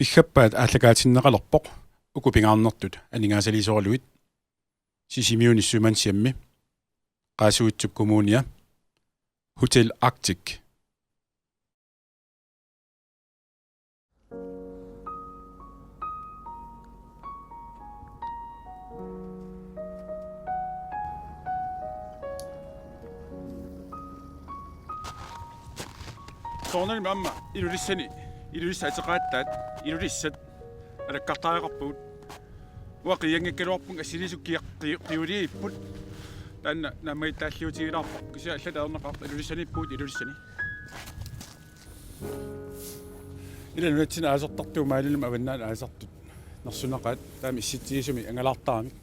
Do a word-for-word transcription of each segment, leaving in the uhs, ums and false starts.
Piffappaat aallakaatinneqalerpoq uku pingaarnertut aningaasaliisoralugit: Sisimiuni Sømandshjemmi, Qaasuitsup Kommunia, Hotel Arctic. Soorunami aamma Ilulissani, Ilulissat ateqattaat, Ilulissat alakkartariaqarpugut. Uanga qianngikkaluarpunga assiliisut kia-, qi-, qiuliipput. Taanna naammagittaalliutigilaarpoq, kisianni allat ajornaqaaq Ilulissaniippugut, Ilulissani. Ila nunatsinni aasertartut Maalinnut Avannaani aasertartut nersunaqaat, taama issitsigisumik angalaartaramik.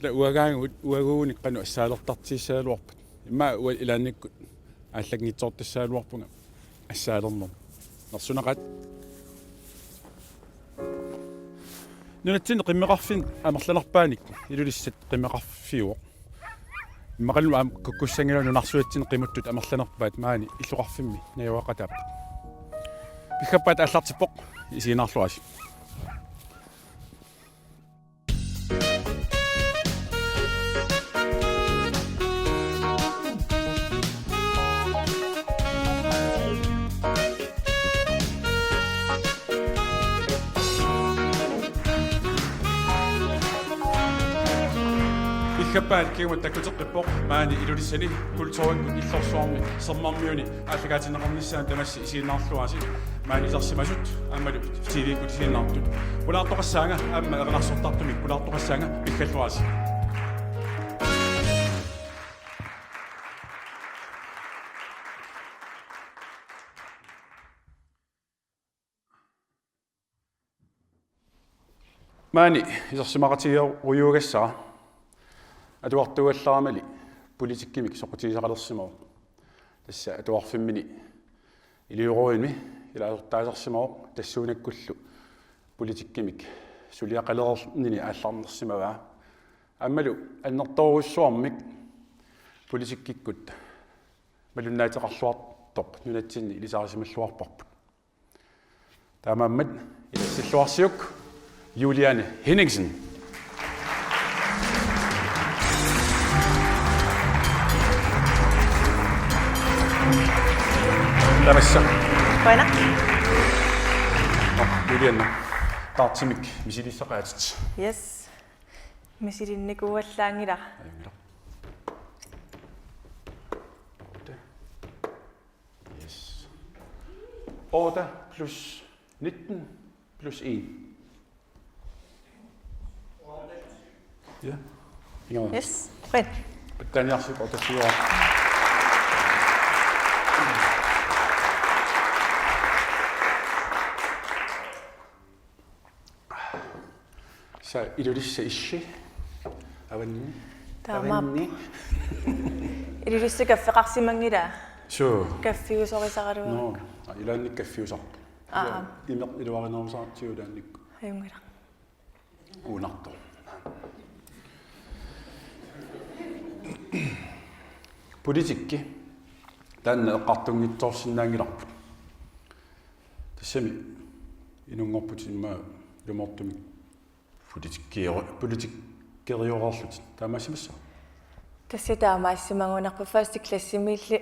Ila uagaagut, uaguugunik qanoq assaalertartigissagaluarpat. Immaqa uanga ilaannikkut aallanngitsoortassagaluarpunga assaalernermut. Nersunaqaat. Nunatsinni qimmeqarfinni amerlanerpaanik Ilulissat qimmeqarfiuvoq. Immaqalu aamma kukkussanngilagut nunarsuatsinni qimuttut amerlanerpaat maani illoqarfimmi najugaqataapput. Piffappaat aallartippoq, isiginnaarluarisi. Piffappaat kingumut takkuteqqippoq maani Ilulissani kulturikkut illorsuarmi Sermermiuni aallakaatinneqarnissaanut tamassi isiginnaarluarisi. Maani isersimasut aammalu T V-kkut isiginnaartut. Pulaartoqassaanga aamma erinarsortartumik pulaartoqassaanga, pikkalluarisi. Maani isersimaqatigiiarujuugassara atuartuugallaramali politikkimik soqutigisaqalersimavoq. Tassa atuarfimmini iliuuseqarfimmi ilaasortaasarsimavoq, tassuunakkullu politikkimik suliaqalereernini aallarnersimavaa. Aammalu annertoorujussuarmik politikkikkut malunnaateqarluartoq nunatsinni ilisarisimalluarparput. Taamaammat ilassilluarsiuk Juliane Henningsen. Tamassa. Qujanaq. Nå, Juliane, dartimik misilissaqaatit. Yes. Misilinnikuuallaanngilara. Ajunngilaq. Yes. Otte plus nitten plus en. Ja. Inger. Yes. Fred. Betaniarsi otte plus. Sa Ilulissat issi. Avanni. Taamaappoq. Avanni. Ilulissat kaffeqarsimanngilaa. Suu. Kaffiusorisaraluaruk. Nå, ilaanni kaffiusarpoq. Aa. Imeq iluarinerusaratsigu ilaannikkut. Ajunngilaq. Uunartoq. Politikki taanna eqqartunngitsoorsinnaanngilarput. Tassami inunngorputit immaqa ilumoortumik politikkeru-, politikkereerlutit. Taamaassimassavat? Tassa taamaassimagunarpoq, første klassimiilli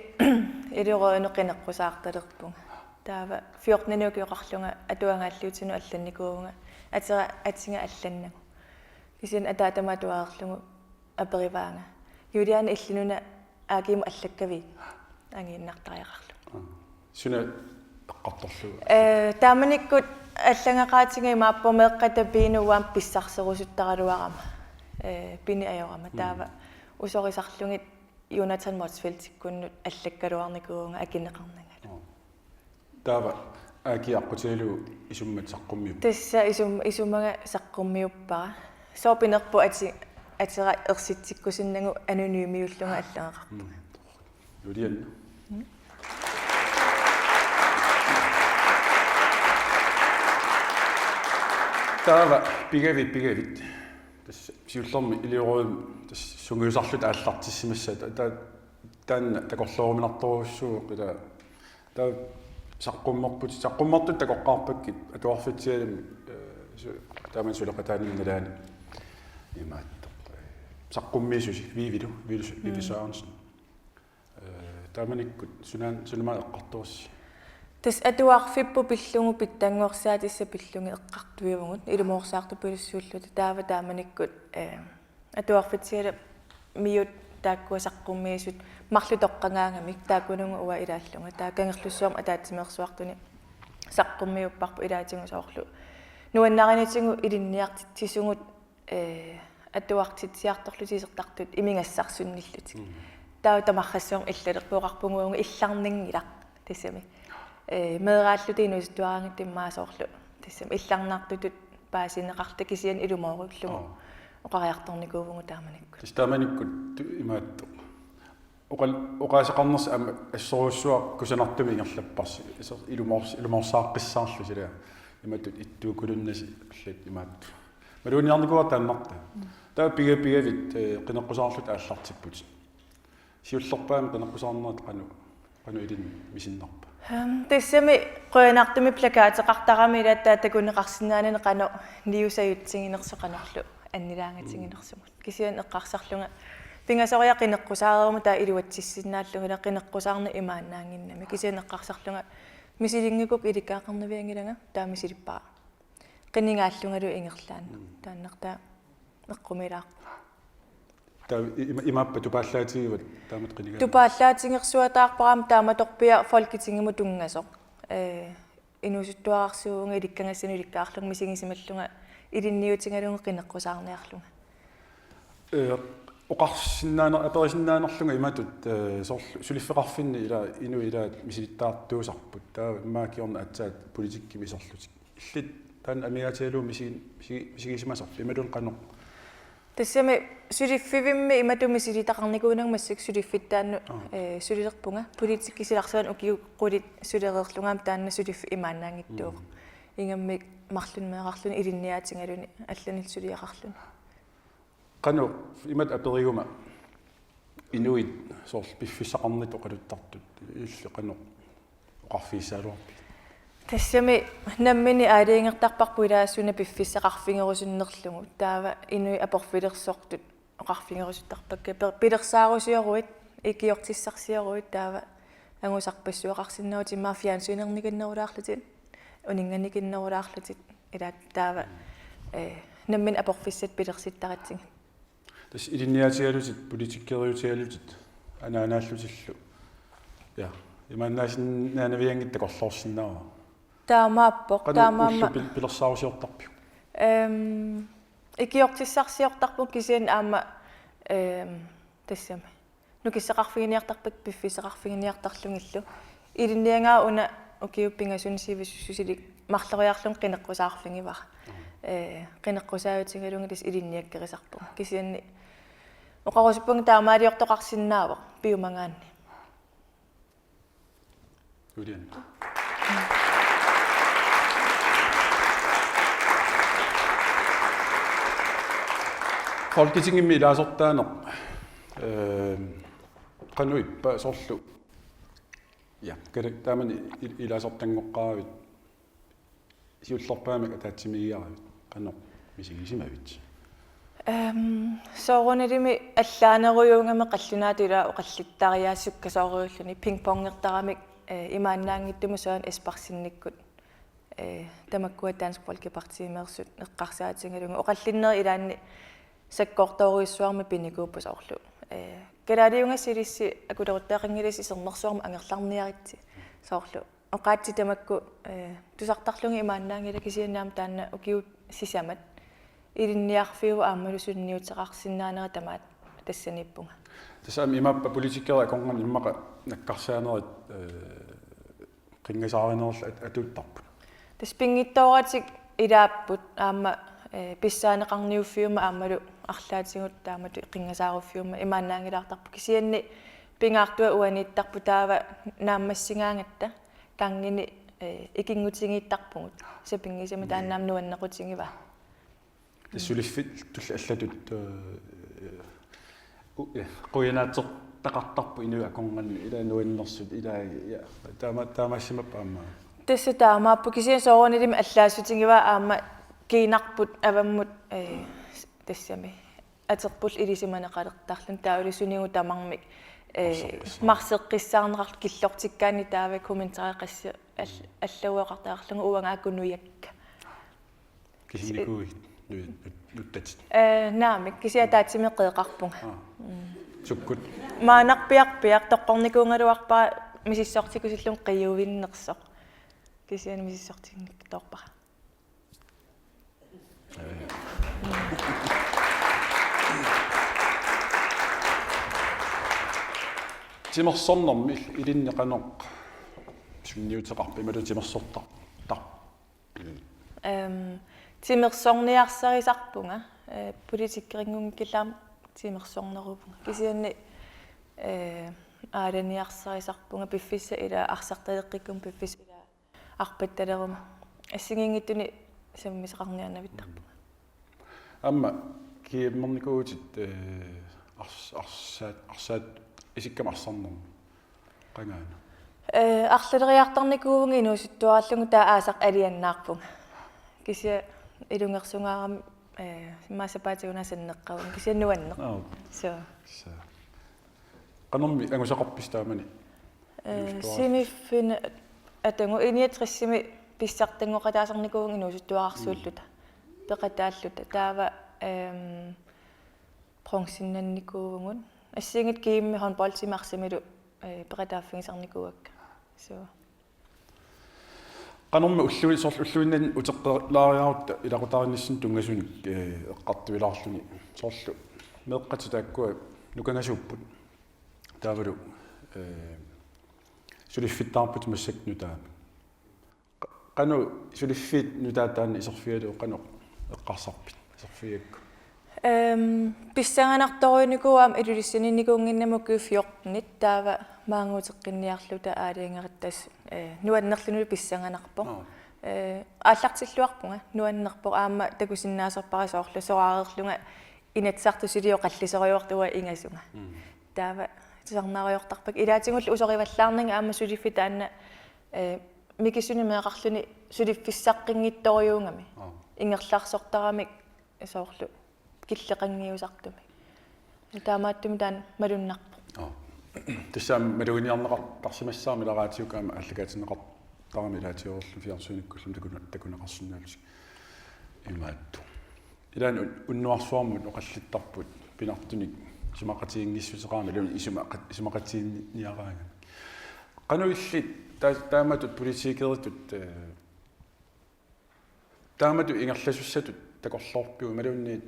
ilumoortumik qineqqusaartalerpunga. Taava fjorten ukioqarlunga atuagaalliutinut allannikuuvunga, atera atiga allannagu. Kisianni ataatama atuareerlugu aperivaanga: Juliane, illit una A G-mut allakkaviuk angiinnartariaqarlugu? Suna eqqartorlugu? Ee, taamanikkut allagaqaatiga imaappoq meeqqat tapiinut uanga pissarserusuttaraluarama. Ee, pini ajorama. Mm. Taava usorisarlugit Jonathan Motzfeldtikkunnut allakkaluarnikuuvunga akineqarnangalu. Taava A G aqqutigalugu isummat saqqummiuppat? Tassa isum-, isumaga saqqummiuppara. Sooq pinerpoq ati-, atera ersitsikkusunnagu anonymiullunga allagaqarpunga. Mm. Juliane. Mm. Taava pigavit, pigavit. Tassa siullermik ilumoortumik tassa sungiusarluta aallartissimassavat. Ta-, ta-, taanna takorlooruminartorujussuuvoq, ila taava Saqqummerput, saqqummertut takoqqaarpakkit atuarfitsialimi, eh, su-, taamani suleqataanermi nalaani imaattoq. Saqqummiisusi, Vivilu, Vivi, Vivi Sørensen. Eh, taamanikkut sunan-, sunama eqqartorsi. Tassa atuarfipput pillugu pitsanngorsaatissat pillugit eqqartuivugut, ilumoorsaartupilussuulluta taava taamanikkut, eh, atuarfitsialimiut taakkua saqqummiisut marluk toqqagaagamik taakkununnga uanga ilaallunga, taava Kangerlussuarmi ataatsimeersuartuni saqqummiupparput ilaatigut soorlu nuannarinitigut ilinniartitsisugut, eh, atuartitsiartorlutik isertartut imigassarsunnillutik. Mm. Taava tamarrassuarmi illalerpoqarpugut uagut illarninngilaq tassami. Eh, meeraalluta inuusuttuaraangatta immaqa soorlu tassami illarnartutut paasineqarluta kisianni ilumoorullugu. Aa. Oqariartornikuuvugut taamanikkut. Tassa taamanikkut tu-, imaattoq. Oqal-, oqaaseqarnersi aamma assorujussuaq kusanartumik ingerlapparsi, iser-, ilumoors-, ilumoorsaaqqissaarlusi ilaa. Imatut ittuukulunnasi allat imaat. Maluunniarnikuuara taannartaa. Mm. Taava piga-, pigavit, eh, qineqqusaarluta aallartipputit. Siullerpaamik qineqqusaarnerit qanoq, qanoq ilinnut misinnarpa? Ehm, tassami qujanartumik plakateqartarami ilaa taava takuneqarsinnaanani qanoq niusajutsiginersoq qanorlu annilaangatiginersugut. Kisianni eqqarsarlunga pingasoriarlunga qineqqusaareeruma taava iluatsissinnaallunga ilaa qineqqusaarneq imaannaannginnami. Kisianni eqqarsarlunga misilinngikkukku ilikkagaqarnavianngilanga taava misilippara. Qinigaallungalu ingerlaannaq. Mm. Taannartaa eqqumiilaarpoq. Taava i-, ima-, imaappa tupaallaatigivat taamatut qinigaat? Tupaallaatigersuataarpara aamma taamatorpiaq Folketingimut tunngasoq. Eh, inuusuttuararsuuvunga ilikkagassanut ilikkagarlunga misigisimallunga ilinniutigalugu qineqqusaarniarlunga. Eh, oqarsinnaaner-, aperisinnaanerlunga imatut, eh, soorlu suliffeqarfinni ilaa inuit ilaat misilittaartuusarput. Taava immaqa kingorna aatsaat politikkimi iserlutik. Illit taanna amigaatigalugu misi-, misi-, misigisimasorpit imaluunniit qanoq? Tassami suliffivimmi imatut misilitaqarnikuunanga massakkut suliffittaannut, aa, eh, sulilerpunga. Politikki silarsuani ukiut qulit sulereerlunga aamma taanna suliffik imaannaanngitsuuvoq. Mm. Ingammik marlunnik meerarluni ilinniaatigaluni allanillu suliaqarluni. Qanoq imatut aperiguma inuit soorlu piffissaqarnittut oqaluttartut illit qanoq oqarfigissagaluarpit? Tassami nammineq aalajangertarparput ilaa suna piffissaqarfigerusunnerlugu. Taava inuit aporfilersortut oqarfigerusuttarpakka per-, pilersaarusioruit, ikiortissarsioruit taava angusarpassuaqarsinnaavutit immaqa fjernsynernikinnerulaarlutit, uninnganikinnerulaarlutit ilaa taava, eh, nammineq aporfissat pilersittaratsigit. Tassa ilinniaatigalutit, politikkeriutigalutit, anaanaallutillu. Ja, imaannaasinnaavianngitsoq takorloorsinnaavara. Taamaappoq, qanoq taamaammat ullut pil-, pilersaarusiortarpiuk? Ehm, ikiortissarsiortarpunga kisianni aamma, ehm, tassami. Nukissaqarfiginiartarpakka piffissaqarfiginiartarlugillu. Ilinniagara una ukiut pingasut sivisussusilik marloriarlunga qineqqusaarfigivara. Mm. Eh, qineqqusaajutigalugu tassa ilinniakkerisarpunga. Kisianni oqarusuppunga taamaaliortoqarsinnaavoq piumagaanni. Julian. Folketingimi ilaasortaaneq, eh, qanoq ippa soorlu? Ja, kala-, taamani il-, ilaasortanngoqqaaravit siullerpaamik ataatsimiigigaravit qanoq misigisimavit? Ehm, soorunalimi allaanerujuugami qallunaatut ilaa oqallittariaaseq sukkasoorujuulluni pingpongertaramik, eh, imaannaanngitsumik Søren Espersenikkut, eh, tamakkua Dansk Folkepartimeersut eqqarsaatigalugu oqallinnerit ilaanni sakkortoorujussuarmik pinikuupput soorlu. Eh, kalaaliungassi ilissi akuleruttaqanngilassi sermersuarmut angerlarniaritsi soorlu. Oqaatsit tamakku, eh, tusartarlugit imaannaanngillat kisianni aamma taanna ukiut sisamat ilinniarfiuvoq aammalu sunniuteqarsinnaanera tamaat tassaniippunga. Tassa aamma imaappa politikerit akornanni immaqa nakkarsaanerit, eh, qinngasaarinerillu at-, atuuttarput. Tassa pinngitsooratik ilaapput aamma, eh, pissaaneqarniuffiummat aammalu arlaatigut taamatut qinngasaaruffiummat imaannaanngilaartarput kisianni pingaartua uaniittarput taava naammassigaangatta. Ganggini, eh, ikinngutigiittarpugut. Sapinngisamik taanna aamma nuannequtigivaa. Tassa suliffik tulli allatut, eh, u-, eh, qujanaatsor-, Eqqartarput inuit akornanni ila nuannersut ila, ja, taama-, taamaassimappat aamma. Tassa taamaappoq, kisianni soorunalimi allaassutigivaat aamma kiinarput avammut, eh, tassami aterpullu ilisimaneqalertarluni taavalu sunigut tamarmik, eh, marseqqissaarneqarlutik killortikkaanni taava kommentarit qassit al-, allagoqartarlugit uanga aajuku nujakka. Kisinnikuuit nu-, nu-, nuttatit? Eh, naamik, kisianni ataatsimiiqqeqarpunga. Aa. Sukkut? Maannarpiarpiaq toqqornikuugaluarpara misissortikusullugu qiuinnersoq. Kisianni misissortinngitsoorpara. Timersornermi ilinni qanoq sunniuteqarpit imaluunniit timersortar-, tar-, Ehm, timersorniarsarisarpunga, eh, politikerinngunngikkillaamik timersorneruvunga. Kisianni, eh, aalaniarsarisarpunga piffissap ilaa arsartaleqqikkummi piffissap ilaa arpattaleruma. Assigiinngitsuni sammisaqarniaannavittarpunga. Aamma G M-ernikuuvutit, eh, ars-, arsaat, arsaat isikkamik arsarnermi. Qangaana? Eh, arlaleriartarnikuuvunga inuusuttuarallugu taava aasaq aliannaarpunga. Kisianni ilungersungaarami, eh, immaqa sapaatip akunnerani sanneqqavunga. Kisianni nuanneq. Aa. Suu. Sa-, qanormi angusaqarpisi taamani? Eh, inuusuttuarallusi? Semifinale atagu enogtresimi pissartanngoqataasarnikuuvunga inuusuttuararsuulluta. Mm. Peqataalluta. Taava, ehm, bronzennannikuuvugut. Assigiinngitsut G M-i håndboldimi arsamilu, eh, peqataaffigisarnikuuakka. Suu. Qanormi ulluin-, soorlu ulluinnarni uteqqilaariarutta ilaqutariinnissinni tunngasunik, eh, eqqartuilaarluni. Soorlu meeqqatit taakkua nukangasuupput. Taavalu, eh, suliffittaarput massakkut nutaamik. Qanoq suliffiit nutaat taanna iserfigalugu qanoq eqqarsarpit iserfigigakku? Ehm, pissanganartorujussuuvoq aamma Ilulissaniinnikuunnginnama ukiut fjortenit taava maanga uteqqinniarluta aalajangerataaseq, eh, nuannerlunilu pissanganarpoq. Aa. Eh, aallartilluarpunga nuannerpoq aamma takusinnaasorpara soorlu soraarlunga Inatsisartut suliat oqalliserujoortut uanga ingasunga. Mm. Taava tusarnaarujoortarpakka. Ilaatigullu usorivallaarnanga aamma suliffik taanna, eh, mikisunik meeqqarluni suliffissaqqinngitsorujuugami. Aa. Ingerlarsortaramik soorlu killeqanngiusartumik. Taamaattumik taanna malunnarpoq. Aa. Tassa aamma maluginiarneqartarsimassavarma ila raatiukkut aamma aallakaatinneqartarami ilaatigoorluni fjernsynikkullu takuna-, takuneqarsinnaallutik imaattoq. Ilaanni un-, unnuarsuarmut oqallittarput pinartunik isumaqatiginngissuseqarami, iluani isumaqa-, isumaqatiginniaraangamik. Qanoq illit taa-, taamatut politikeritut, eh, taamatut ingerlasussatut takorloorpiuk imaluunniit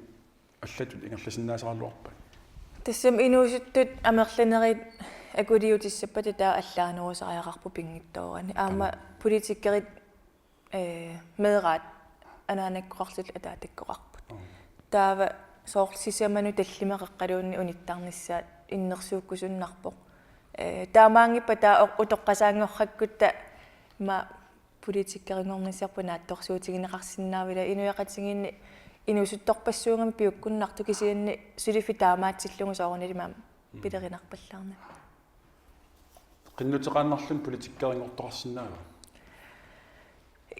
allatut ingerlasinnaasaraluarpat? Tassami inuusuttut amerlanerit akuliutissappata taava allaanerusariaqarpoq pinngitsoorani. Aamma Aamma. Politikerit, eh, meeraat anaanakkoqarlutik ataatakkoqarput. Aa. Taava soorlu sisamanut tallimat qeqqaluunniit unittarnissaat innersuukkusunnarpoq. Eh, taamaanngippat taava o-, utoqqasaanngorsakkutta ima politikerinngornissarput naatsorsuutigineqarsinnaavila inuiaqatigiinni inuusuttorpassuugamik piukkunnartoq kisianni suliffik taamaatsillugu soorunalimi aamma Mm. pilerinarpallaarnani. Qinnuteqaannarluni politikerinngortoqarsinnaava?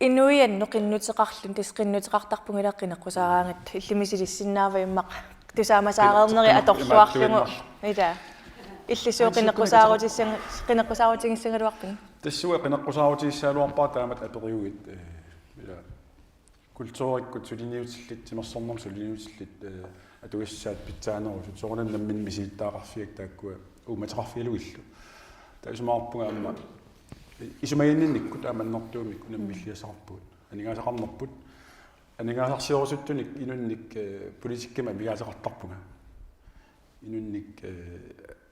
Inuiannut qinnuteqarluni, tassa qinnuteqartarpunga ila qineqqusaaraangatta, illit misilissinnaava immaqa tusaamasaareerneri Qinnuteqarneq atorluarlugu. Imaattuinnarlu. Ila. Illit suu Qinnuteqarneq. Qineqqusaarutissang-, qineqqusaarutigissagaluarpigit? Tassa uanga qineqqusaarutigissagaluarpara taamatut aperiguit, eh, ila kulturikkut suliniutillit, timersornermut suliniutillit, eh, atugassaat pitsaanerusut, soorunami namminneq misilittagaqarfigakkit taakkua uummateqarfigalugillu. Taava isumaqarpunga aamma isumaginninnikkut aamma annertuumik unammilliassaqarpugut. Aningaasaqarnerput, aningaasarsiorusuttunik inunnik, eh, politikkimik amigaataqartarpunga. Inunnik, eh,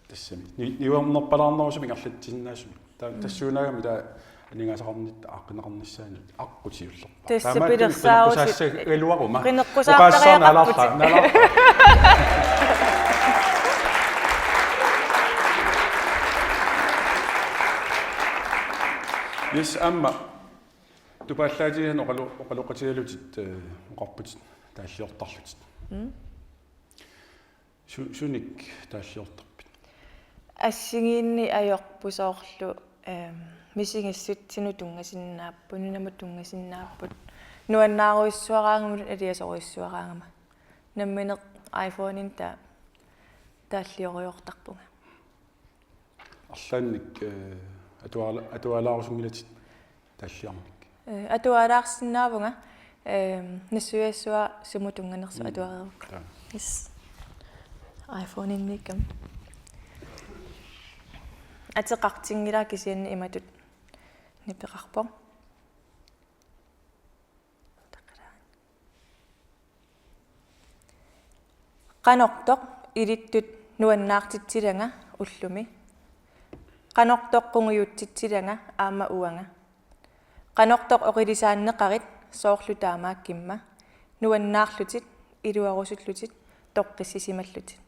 tassami. Ni-, niuernerpalaarnerusumik ingerlatsisinnaasumik. Ta-, Mm. tassuunaagami taava aningaasaqarnitta aaqqineqarnissaanut aqqutiullerpara. Tassa taamaattumik pilersaarutit-, qineqqusaassaagaluaruma. Qineqqusaattariaqarputit. Oqaassaq naalaarpa, naalaarpa. Yes, aamma. Tupaallaatigisaannik oqalu-, oqaloqatigalutit, eh, oqarputit taalliortarlutit. Mm. Su-, sunik taalliortarpit? Assigiinneq ajorput soorlu, ehm, misigissutsinut tunngasinnaapput, nunamut tunngasinnaapput. Nuannaarujussuaraangamut aliasorujussuaraangama. Nammineq iPhone-inik taa-, taalliorujortarpunga. Arlaannik, eh, atuala-, atualaarusunngilatit taalliarnik? Eh, atualaarsinnaavunga, eh, nassuiassua sumut tunnganersoq. Mm. Atuareerukku. Taa. Yes. iPhone-inniikkama. Ateqartinngilara kisianni imatut nipeqarpoq. Qanortoq ilittut nuannaartitsilanga ullumi? Qanortoq qungujutsitsilanga aamma uanga? Qanortoq oqilisaanneqarit soorlu taamaakkimma nuannaarlutit, iluarusullutit, toqqissisimallutit?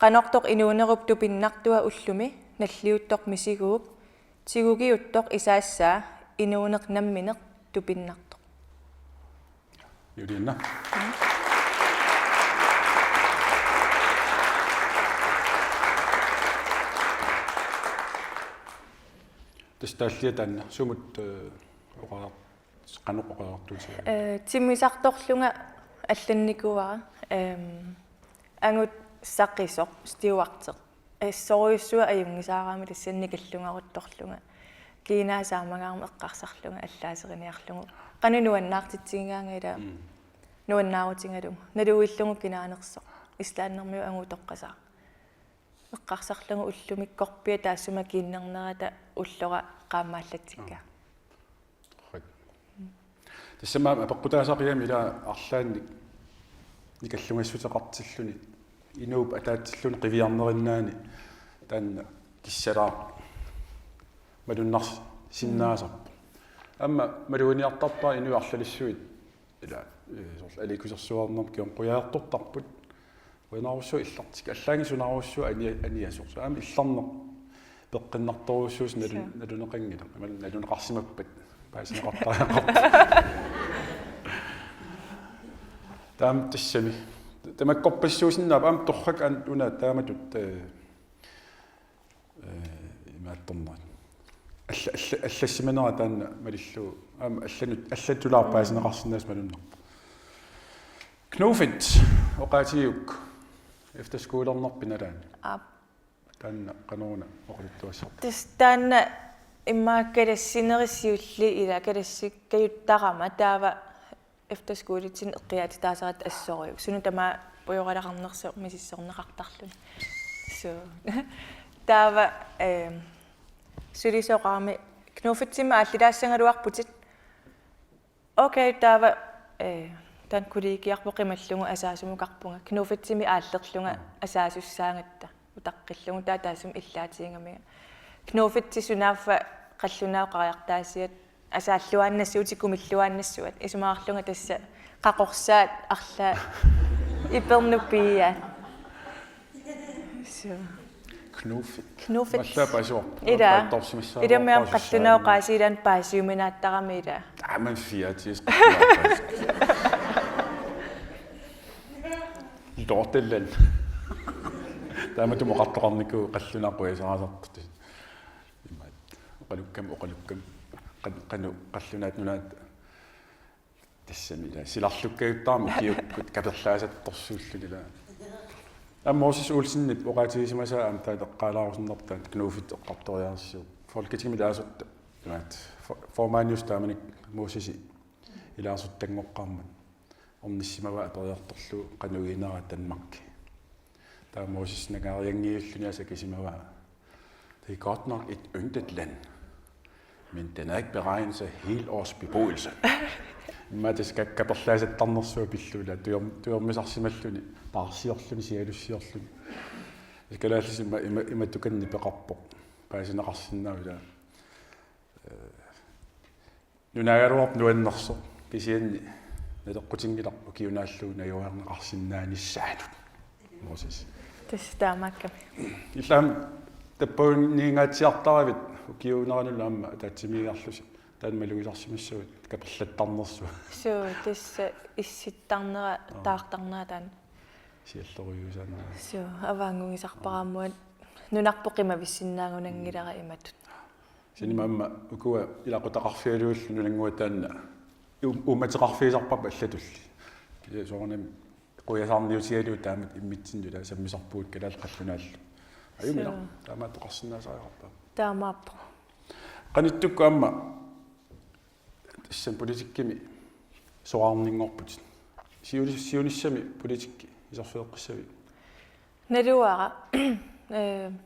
Qanortoq inuunerup tupinnartua ullumi nalliuttoq misiguuk, tigugiuttoq isaassaa inuuneq nammineq tupinnartoq? Julianna. Tassa taallia taanna sumut, eh, oqareer-, qanoq oqareertuusiga? Eh, timmisartorlunga allannikuuara, ehm, angut saqisoq, stewarteq. Assorujussuaq ajunngisaarami tassani nikallungaruttorlunga. Kiinaa saamagaarmat eqqarsarlunga allaaseriniarlugu. Qanoq nuannaartitsigigaanga ilaa. Mm. Nuannaarutigalugu. Naluillugu kinaanersoq. Islandermiut angut utoqqasaat. Eqqarsarlugu ullumikkorpiaq taassuma kiinnernerata ullora qaammaallatsikkaa. Aa. Torrak. Tassami aamma apeqqutaasariaqarami ilaa arlaannik nikallugassuteqartilluni inuup ataatsilluni qiviarnerinnaani taanna kissalaaq malunnarsinnaasarpoq. Aamma maluginiartarpara inuit arlalissuit ilaa, eh, soorlu aliikkusersuarnermut kingorna qujaartortarput. Qujanarujussuaq illartik. Allaanngilaq sunarujussuaq ania-, aniasoq. Aamma illarneq peqqinnartorujussuusoq nalu-, Suu. Naluneqanngilaq. Aamma naluneqarsimappat paasineqartariaqarpoq. Taama tassami. Tamakkorpassuusinnaapput aamma torrak an-, una taamatut, eh, eh, imaattornerit. Alla-, alla-, allassimanera taanna malillugu. Aamma allanut, allatulaarpaasineqarsinnaasut malunnarpoq. Knuffit, oqaatigigukku efterskolernerpit nalaani. Aap. Taanna qanoruna oqaluttuassarta? Tassa taanna immaqa kalassinerit siulliit ilaa kalassikkajuttarama taava efterskolitsinni eqqiaatitaasaratta assorujuk. Suna tamaat pujoralaqarnersoq misissorneqartarluni. Suu. Taava, ehm, sulisoqarami Knuffitsimmi aallilaassagaluarputit. Okay, taava, eh, taanna kollegiarpoq qimallugu asaasumukarpunga. Knuffitsimmi aallerlunga asaasussaagatta. Utaqqillugu taava taassuma illaatigigamikku. Knuffitsi sunaaffa qallunaat oqariartaasiat asaalluaannassuutit kumilluaannassuat. Isumaqarlunga tassa qaqorsaat arlaat ipernut piiaat. Suu. Knuffit. Knuffit. Malla paasuorp. Ilaa. Paattorsimassaavoq. Ilami aamma paasussaaneq. Qallunaat oqaasiilaat paasiuminaattarami ilaa. Taamani fiatis. Lorteland. Taamatut oqartoqarnikuuvoq qallunaat qujasaasartut. Imaat. Oqalukkami, oqalukkami. Qan-, qanoq qallunaat nunaat. Tassami ilaa silarlukkajuttarami ukiukkut kaperlaasattorsuulluni ilaa. Aamma Moses Olsenip oqaatigisimasaa aamma taanna eqqaalaarusunnerput taanna Knuffit eqqartoriarsiuk. Folketingimi ilaasortat. Imaat. For-, formandiusoq taamanikkut Mosesi ilaasortanngoqqaarmat ornissimavaa aperiartorlugu qanoq iginera Danmarki. Taava Moses nangaarianngiulluni aamma akisimavaa. Det er godt nok et yndet land, men den er ikke beregnet til helårsbeboelse. Immaqa tassa ka-, kaperlaasattarnersuaq pillugu ilaa tujorm-, tujormisarsimalluni, paarsiorluni, sialussiorluni. Tassa kalaallisut ima, ima, imatut takanna nipeqarpoq. Paasineqarsinnaavoq ilaa. Eh, Nunaagaluarpoq nuannersoq, kisianni naleqqutinngilaq ukiunaallugu najugaqarneqarsinnaanissaanut. Moses. Tassa taamaakkami. Ilaa aamma tappavunniingaatsiartaravit ukiuuneranullu aamma ataatsimiigiarlusi taanna malugisarsimassavit kaperlattarnersuaq. Suu, tassa issittarnera, aa, taartarnera taanna. Siallerujuusaannaa. Suu, avaanngugisarpara aamma Nunarput qimavissinnaagunanngilara imatut. Sani aamma ukua ilaqutaqarfigalugillu nunannguaq taanna u-, uummateqarfigisarparput allatulli. Kisianni soorunami quiasaarniutigalugu taamatut immitsinnut ilaa sammisarpugut kalaallit qallunaallu. Ajunngilaq. Suu. Taamaattoqarsinnaasariaqarpoq. Taamaappoq. Qanittukkut aamma tassani politikkimi soraarninngorputit. Siulis-, siunissami politikki iserfigeqqissavit? Naluara, eh,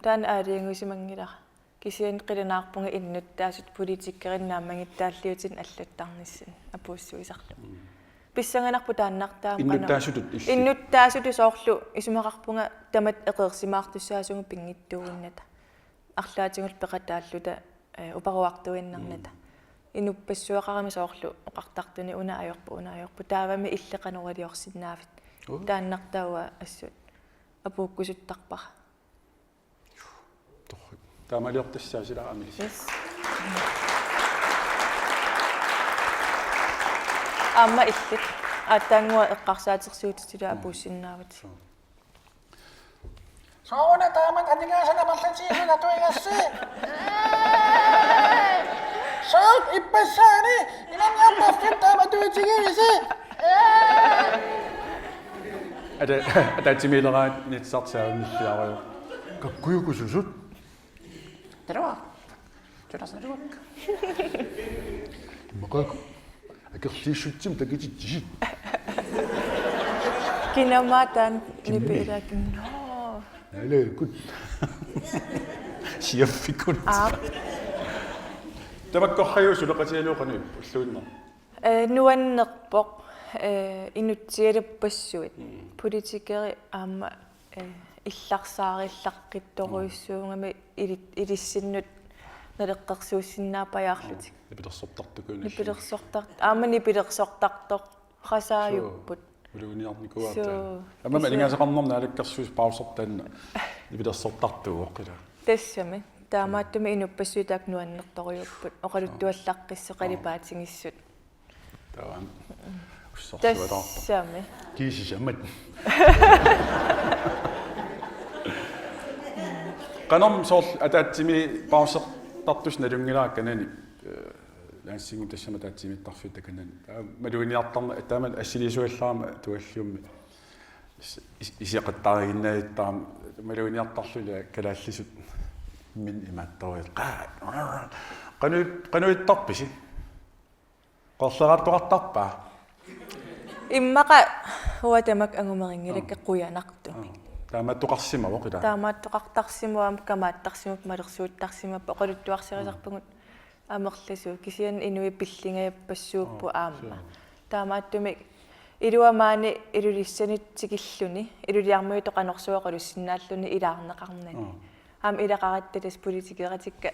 taanna aalajangiusimanngilara. Kisianni qilanaarpunga innuttaasut politikerinut naammagittaalliutinut allattarnissaat apuussuisarlunga. Mm. Pissanganarpoq taannartaa qanoq. Innuttaasutut illit? Innuttaasutut soorlu isumaqarpunga tamatta eqeersimaartussaasugut pinngitsuuinnata. Arlaatigut peqataalluta, eh, uparuartuinnarnata. Mm. Inuppassuaqarami soorlu oqartartuni una ajorpoq, una ajorpoq. Taavami illit qanoq iliorsinnaavit. Uu. Taannartaa uanga assut apuukkusuttarpara. Torrak. Taamaaliortassaaq sila aamma ilissi. Yes. Aamma illit. Aatsaannguaq eqqarsaatersuutitut ilaa apuussinnaavatit. Suu. Sooruna taamatut aningaasanut amerlatigisut atuigassi? Suut ippassaani inanniartarfik taama atuitigivisi? Ata-, ataatsimiileraangat nitsartiaannilliarujoq. Kakkujukususut. Taruaq. Tulasnaruak. Maqaku. Akerliussutsimik takutitsisit. Kinamaatan. Kimmini? Nipilakin. No. Nalakut. Siaffikut. Aap. Tamakkorhaju suleqatigalugu qanoq ippa ulluinnarni? Eh, nuannerpoq, eh, inutsialuppassuit. Mm. Politikerit aamma, eh, illarsaarilluaqqittorujussuugami ili-, ilissinnut naleqqersuussinnaappajaarlutik. Nipilersortartukuunassami. Nipilersortar-, aamma nipilersortartoqasaajupput. Suu, uluniarnikuuaat. Suu. Aamma suu. Aningaasaqarnermut naalakkersuisut pausertaanna nipilersortartuuvoq ilaa. Tassami. Taamaattumik inuppassuit taakku nuannertorujuupput. Oqaluttuallaqqissut, qalipaatigisut. Taava. Ussarsuataarpoq. Tassami. Kiisisammat. Qanormi soorlu ataatsimi pausertartussat nalunngilara kanani, eh, Lansingimi tassami ataatsimiittarfiup takanani. Taava maluginiartarneq, taama assiliisuallarama tualliummi. Is-, is-, iseqattaariinnartarami maluginiartarluni kalaallisut min imaattoruit. Qa-, qanu-, qanuittarpisi? Qorleraattoqartarpa? Immaqa uanga tamakku angumerinngilakka qujanartumik. Aa, taamaattoqarsimavoq ilaa. Taamaattoqartarsimavoq aamma kamaattarsimavoq malersuuttarsimavoq oqaluttuarserisarpugut amerlasuut kisianni inuit pillingajappassuupput aamma. Suu. Taamaattumik ilua maani Ilulissanut tikilluni, Ilulissarmiutut qanorsuaq oqalussinnaalluni ilaarneqarnani. Aa. Aamma ilaqaratta tassa politikeratikka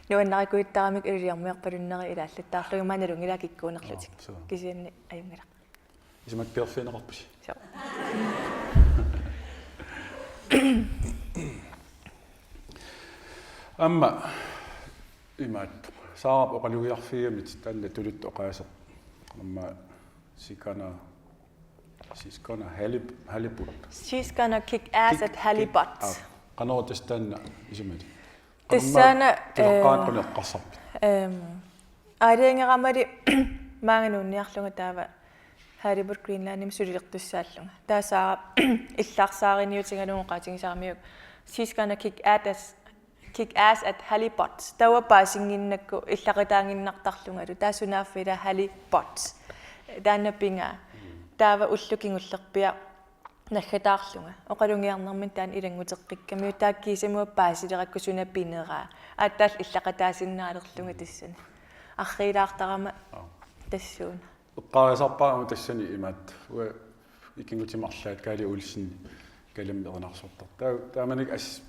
nuannarikuuttaramik Ilulissarmiorpalunnerit ilaallattaarlugit maani nalunngilara kikkuunerlutik. Aa, suu. Kisianni ajunngilaq. Isumakkeerfigineqarpusi? Suu. Aamma imaattoq. Saarap oqalugiarfigigamik taanna tuluttut oqaaseq. Aamma Sikana, she's gonna halib-, halibut. She's gonna kick ass at halibut. Kick, kick, aa, qanoq tassa taanna isumali? Tassani, qanormaa tulaqqaat, eh, qanoq eqqarsarpit? Ehm, aalajangeramali maanga nuunniarlunga taava Halibut Greenlandimi sulilertussaallunga. Taava Saarap illarsaariniutigalugu oqaatigisaramiuk, she's gonna kick ass, kick ass at halibut. Taava paasinnginnakku illaqataaginnartarlungalu. Taava sunaaffa ila halibut. Taanna pigaa. Taava ullut kingullerpiaq naggataarlunga. Oqalugiarnermini taanna ilannguteqqikkamiuk taakku kiisamuat paasilerakku suna pineraa. Aatsaallu illaqataasinnaalerlunga tassani. Arriilaartarama tassuuna. Eqqaarisarpara aamma tassani imaattoq. Uanga ikinngutima arlaat Kaali Olsen Kalaallit erinarsortartoq. Taa-, taamanikkut assut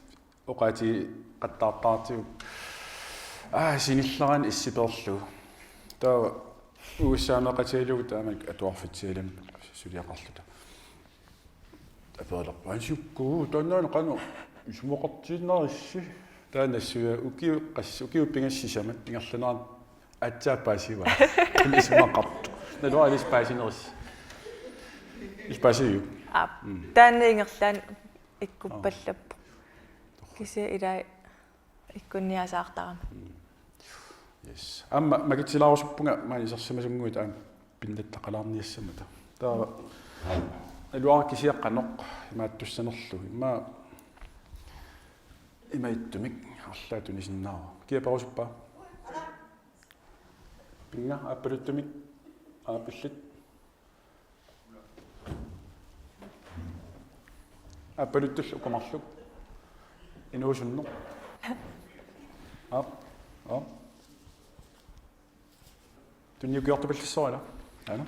oqaatigeqattaartartigu. Aa, sinillerani issiperlugu. Taava U S A-meeqatigalugu taamanikkut atuarfitsialami suliaqarluta. Aperilerput: Hans Jukku, taannaana qanoq isumaqartiinnarissi? Taanna nassuiaa ukiut qas-, ukiut pingasut sisamat ingerlanerani aatsaat paasivaa. Taanna isumaqartoq. Naluara ilissi paasinerissi. Ilissi paasiviuk? Aap. Mm. Taanna ingerlaannaq ikkuppallappoq. Aa. Kisianni ilaa ikkunniasaartarama. Mm. Yes. Aamma makitsilaarusuppunga maani isersimasunnguit aamma pinnattaqalaarniassammata. Taava iluarakku kisianni qanoq imaattussanerlugu. Immaqa imaattumik arlaat tunisinnaavara. Kia perusuppaa? Pinga aappaluttumik aappillit. Aappaluttulluk uku marluk. Inuusunneq. Aap. Aap. Tunniukkiortupallassuara. Aana.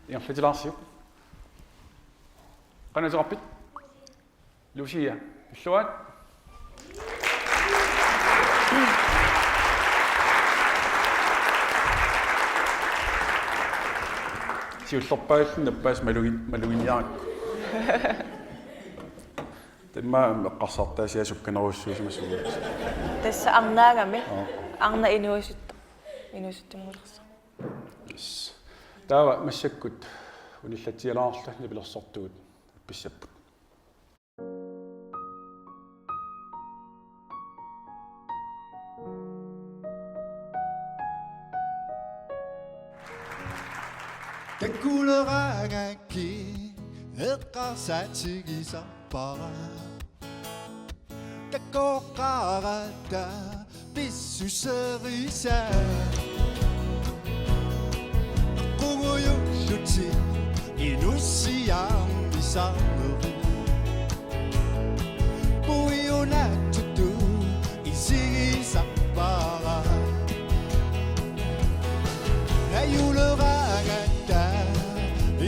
Ingerlatilaarsiuk. Qanoq ateqarpit? Lucia, pilluarit. Siullerpaalluni nappaasut malugin-, maluginiarakku. Taava eqqarsartaasia sukkanerussuusimasuugut. Tassa arnaagami. Aa. Arnat inuusut-, inuusuttunngulersoq. Yes. Taava massakkut unillatsialaarluta nipilersortugut appissapput. Takkulerangakku eqqarsaatigisarpara. Takoqqaaratta pissuserisat. Qungujullutik inussiarnisarnerit. Puiunaatsuttut isigisarpara. Najuleraangatta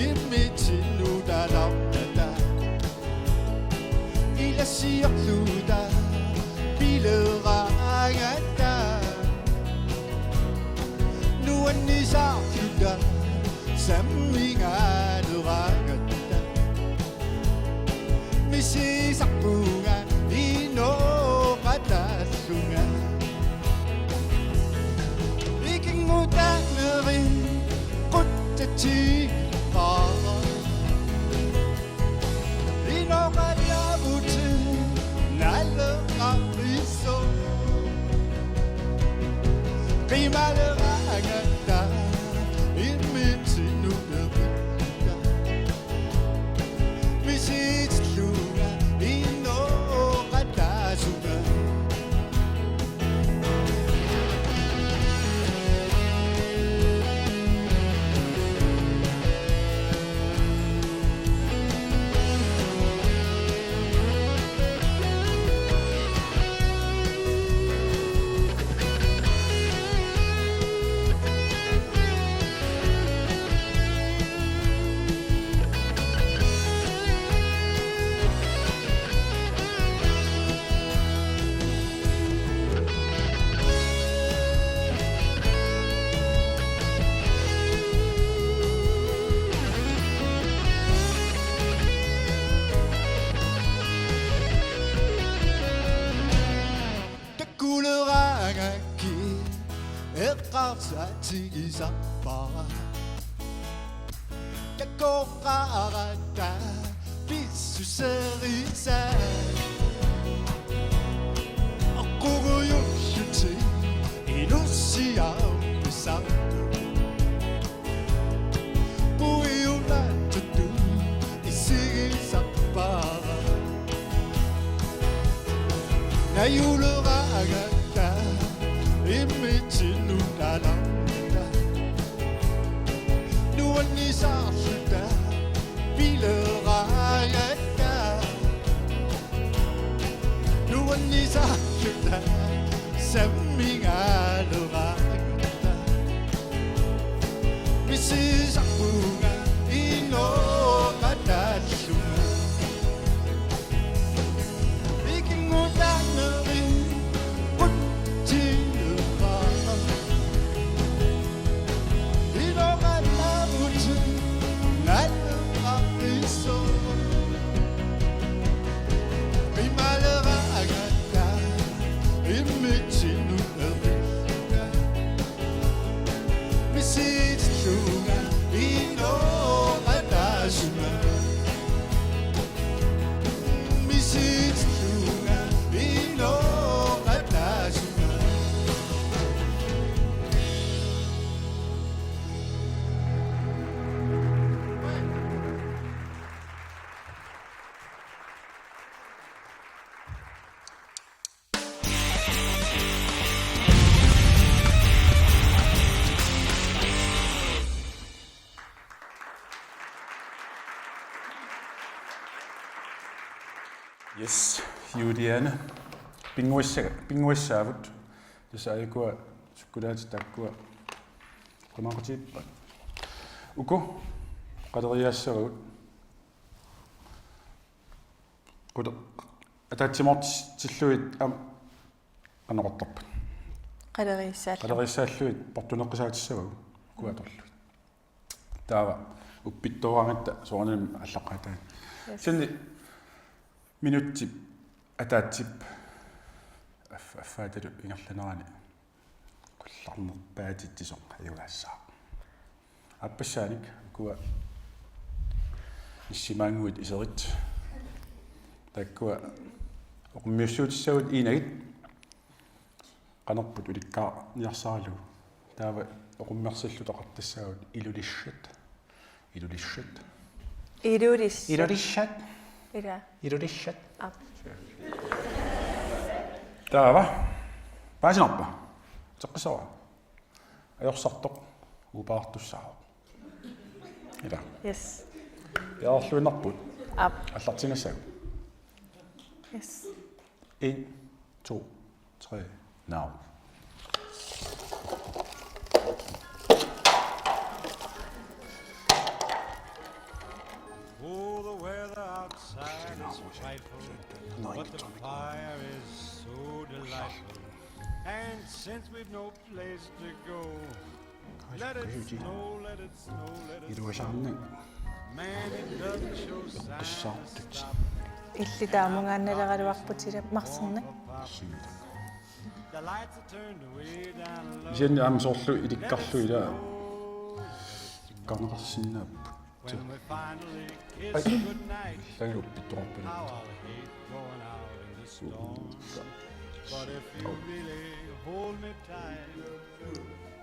immitsinnut alarmata. Ilassiorluta pileraangatta. Nuannisaarluta sammingaaleraangatta. Misisarpunga inooqataallunga. Ikinngutaaneri qutsatiinnarpara. Inooqataavutit naleqarissoq. Qimaleraangatta immitsinnut eqita. Misitsillunga inooqataasunga. Takkulerangakku eqqarsaatigisarpara. Takoqqaaratta pissuserisat. Qungujullutik inussiarnisarnerit. Puiunaatsuttut isigisarpara. Najuleraangatta immitsinnut alarmata. Nuannisaarluta pileraangatta. Nuannisaarluta sammingaaleraangatta. Misisarpunga inooqataallunga. Ikinngutaaneri qutsatiinnarpara. Inooqataavutit naleqarissoq. Qimaleraangatta immitsinnut eqita. Misitsillunga Yes, Juliane. Pinnguassaga, pinnguassaavut. Tassa ajukua sukkulaatit taakkua qimaaqqutigipput. Uku qaleriaassavagut. Qule-, ataatsimoortillugit aamma qanoq oqartarput? Qaleriissaallugit. Qaleriissaallugit portuneqqisaatissavagut. Ukua atorlugit. Taava uppittoraangatta soorunami aallaqqaataani. Yes. Kisianni minutsip ataatsip aff-, affaatalu ingerlanerani qullarnerpaatitsisoq ajugaassaaq. Aappassaanik ukua nissimaannguit iserit. Taakkua oqummiussuutissagut iinagit. Qanorput ulikkaarniarsaralugu. Taava oqummersillutik oqartassaagut Ilulissat. Ilulissat. Ilulissat. Ilulissat. Ila. Ilulissat. Aap. Taava. Paasinarpa? Teqqissavara. Ajorsartoq. Upaartussaavoq. Ila. Yes. Piareerluinnarpugut. Aap. Aallartinnassagut. Yes. En, to, tre, now. Oh, the weather outside is frightful, but the fire is so delightful. And since we've no place to go, let it snow, let it snow, let it snow. Iluasaarnaq. Man, it doesn't show signs of stopping. Illit taamungaannaleraluarput ila marserni. The lights are turned way down low. Kisianni aamma soorlu ilikkarlugit ila. Ilikkarneqarsinnaapput. When we finally kiss goodnight, ai. Taanna uppittoqarpara. How I'll hate going out in the storm. But if you really hold me tight,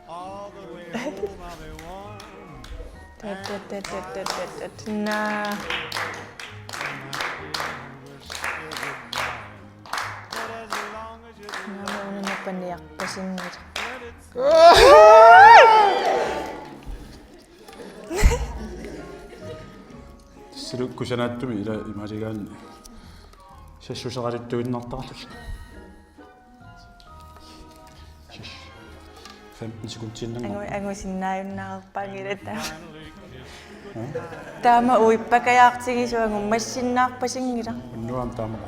all the way home I'll be warm. Tet, tet, tet, tet, tet, tet, tet. Naa. But as long as you love me, una nappanniarpasinngilaq. Let it snow. Tassanilu kusanaatsumik ila imaaligaanni sassuseraluttuinnartarlusi. Femten sekundiinnannguaq. Angu-, angusinnaajunnaarpaanngilaq taava. Hm? Taama uippakajaartigisoq angummassinnaarpasinngilaq. Unnuaq aamma taama.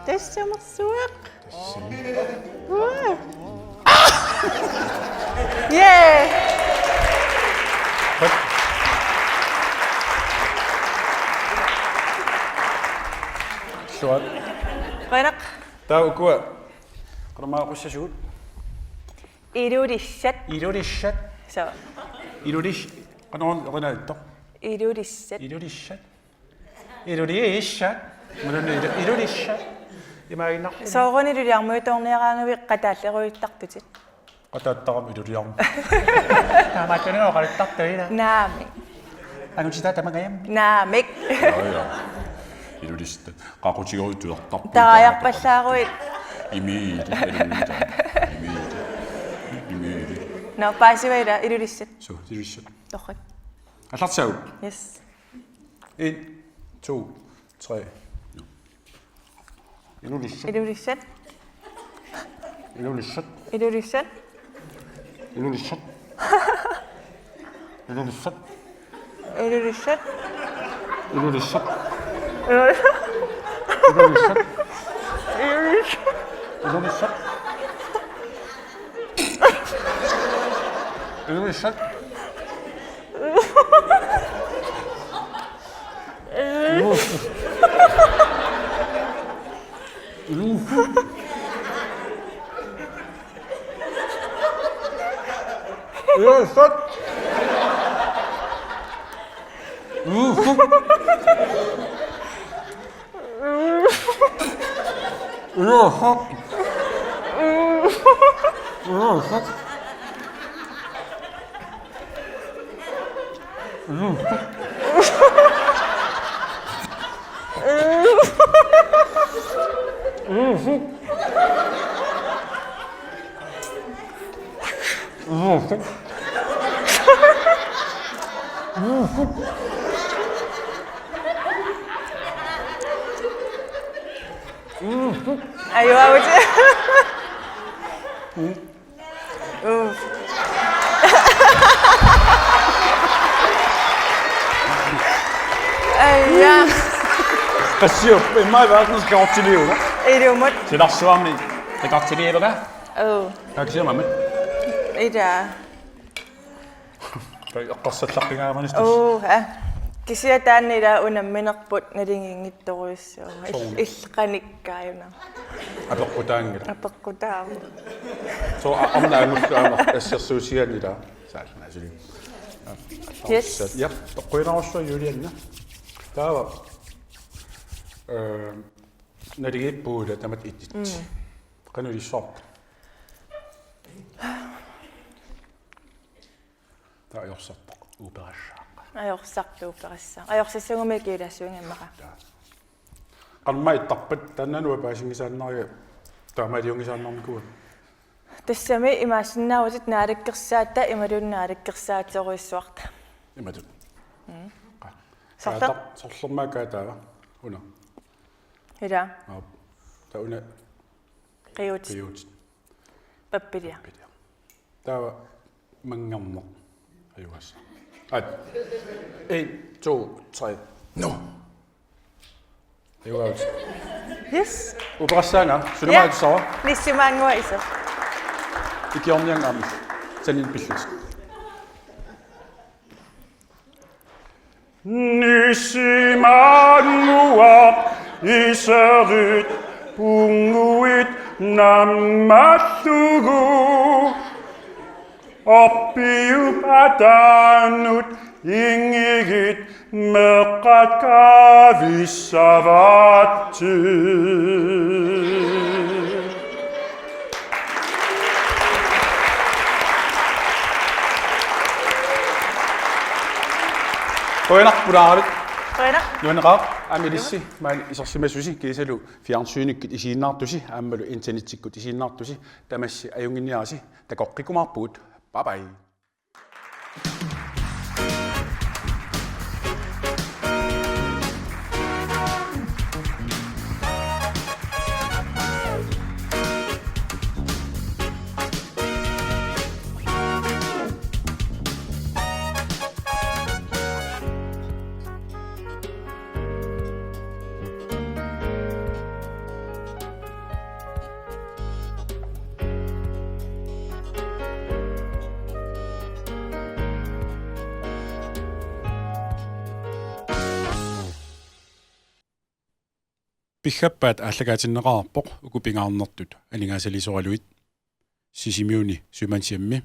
Tassamersuaq. Tassami. Woo! Yay! Hop. Suat. Qujanaq. Taava ukua. Qanoq aaqqussasugut? Ilulissat. Ilulissat. Soo. Ilulis-, qanoq erinaattoq? Ilulissat. Ilulissat. Ilulissat. Imaluunniit ilu-, Ilulissat. Imaaginnarluni. Soorunami iluliarmuitorniaraangavit qataallerujuttartutit. Qataattarami iluliarmi. Taamaattunik oqaluttartuina. Naamik. Angutit tamangajammik. Naamik. Jaa, jaa. Ilulissat. Qaqutigoorujussuartarput. Taajarpallaaruit. Imiili, Ilulissat. Imiili. Imiili. Nå, paasiva ila Ilulissat. Suu, Ilulissat. Torrak. Aallartissaagut. Yes. En, to, tre. Ilulissat. Ilulissat. Ilulissat. Ilulissat. Ilulissat. Ilulissat. Ilulissat. Ilulissat. Ilulissat. Ilulissat. Ilulissat. Ajuavutit. Uff. Aja. Qassiup immaqa verdenskortiliuna. Ilumut. Silarsuarmi rekortiliivera. Oo. Takusiamami. Ida. Eqqarsallaqqingaarmanistas. Oo, ha. Kisianni taanna ila unamminerput nalinginngitsorujussuuvoq. Il-, soormi? Ilqanikkaajuna. Apeqqutaanngilaq. Apeqqutaavoq. So, a-, aamma angullu aamma assersuusigaanni ila. Saalluna suli. Yes. Ja, toqquinarussuaq Julianna. Taava. Øh, naligiippugut ila tamatta itsit. Mm. Qanoq ilissavarput? Taava ajorsarpoq uuperassaq. Ajorsarpoq uuperassaq. Ajorsissagummi kiilaassuinga immaqa. Jaa. Qanormaa ittarpat taanna uanga paasinngisaannarigakku taamaaliunngisaannarnikuuakka. Tassami imaassinnaavutit naalakkersaata imaluunniit naalakkersaaterujussuarta. Imatut. Mm. Qa-, sorleq? Kaata-, sorlermaa kaataava. Una. Ila. Aap. Taava una. Qiuutit. Qiuutit. Pappilia. Pappilia. Taava manngerneq. Ajugassaq. At. En, to, tre. Nu. Ajugaavit. Yes. Uperassaanga, ja. Sunamaa tusara. Nissimaannguaq iseq. Ikiorniannga aamma. Saniani pillutit. Nissimaannguaq iserit punnguit nammallugu. Orpiup ataanut inngigit meeqqat kaavissavaatsit. Qujanaq pulaarallit. Qujanaq. Nuanneqaaq aamma ilissi maani isersimasusi kiisalu fjernsynikkut isiginnaartusi aammalu internettikkut isiginnaartusi tamassi ajunnginniarisi takoqqikkumaarpugut. Bye bye. Piffissap aallakaatinneqarpoq uku pingaarnertut aningaasaliisoraluit: Sisimiuni Sømandshjemmi,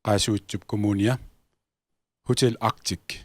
Qaasuitsup Kommunia, Hotel Arctic,